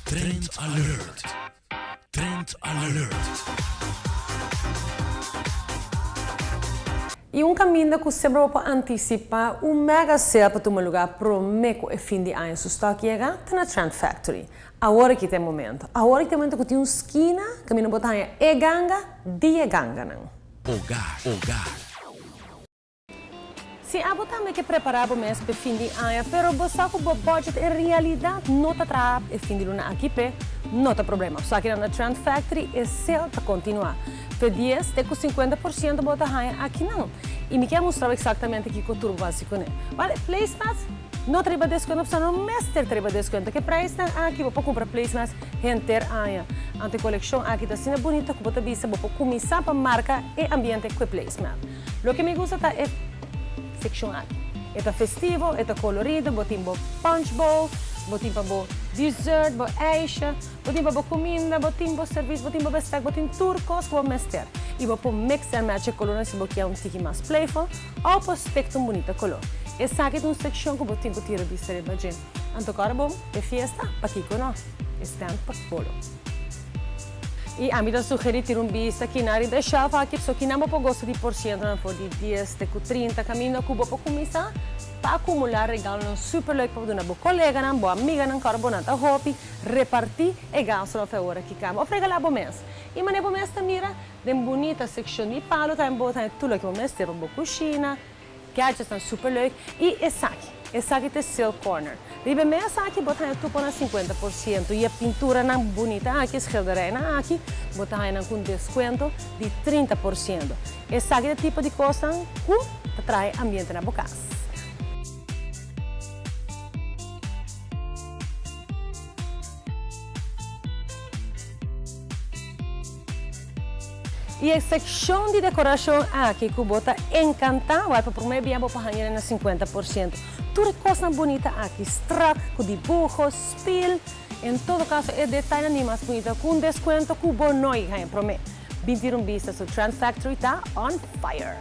Trend Alert! Trend Alert! I un kaminda ku semper bo por antisipá un mega sale pa tuma lugá promé ku e fin di aña su stòk yega ta na Trend Factory. Awor aki ta e momento. Awor aki ta e momento ku tin un skina kaminda bo ta haña e ganga di e ganganan. Hogar, hogar. Si abo tambe ke prepará bo mes p'e fin di aña, pero bo sa ku bo budget en realidat no ta traha e fin di luna aki p'e, no ta problema. Pasobra akinan na Trend Factory e sale ta kontinuá. Fe dies te ku 50% bo ta haña akinan. I mi ke a mustra bo eksaktamente kiko tur bo hasi kuné. Wèl, e placemats no ta riba deskuento pasobra no mester ta riba deskuento. Ku e preisnan aki bo por kumpra placemats henter aña. Anto e kolekshon aki ta asina bunita ku bo ta bisa bo por kuminsá pa marka e ambiente ku e placemat. Loke mi gusta ta e seccion aki. E ta festivo, e ta colorido, bo tin bo punch bowl, bo tin pa bo dessert, bo ijsje, bo tin pa bo cuminda, bo tin bo servies, bo tin bo bestek, bo tin tur cos cu bo mester. Y bo por mix and match e colornan si bo kier un tiki mas playful of bo stick ta un bunita color. Esaki ta un seccion cu bo tin cu tira bista riba dje. Anto cora bon e fiesta, pakico no? E stand pa polo. I ami ta sugerí tira un bista kinan riba e shelf aki, pasobra kinan bo por gosta di porcientonan for di dies te ku trinta, kaminda ku bo por kuminsá pa akumulá regalonan super leuk pa bo duna bo koleganan, bo amiganan ku ora bo nan ta hopi, repartí e gastunan for e ora ki kaba òf regalá bo mes. I manera bo mes ta mira den bunita sekshon di palu tambe bo ta haña tur loke bo mester pa bo kushina, Gadgetsnan super leuk y esaki, esaki ta e sale corner. Riba e mesa aki bo ta haña tupo na 50% y e pinturanan bunita aki, e schilderijnan aki, bo ta haña nan cu un descuento di 30%. Esaki ta e tipo di cosnan cu ta traha e ambiente na bo cas. I e sekshon di dekorashon aki ku bo ta enkantá, wèl pa promé bia bo por haña na 50%. Tur e kosnan bunita aki, strak ku dibuho, spil, en todo kaso e detainan di mas bunita ku un deskuento ku bo no i haña promé. Bin tira un bista su Trend Factory ta on fire!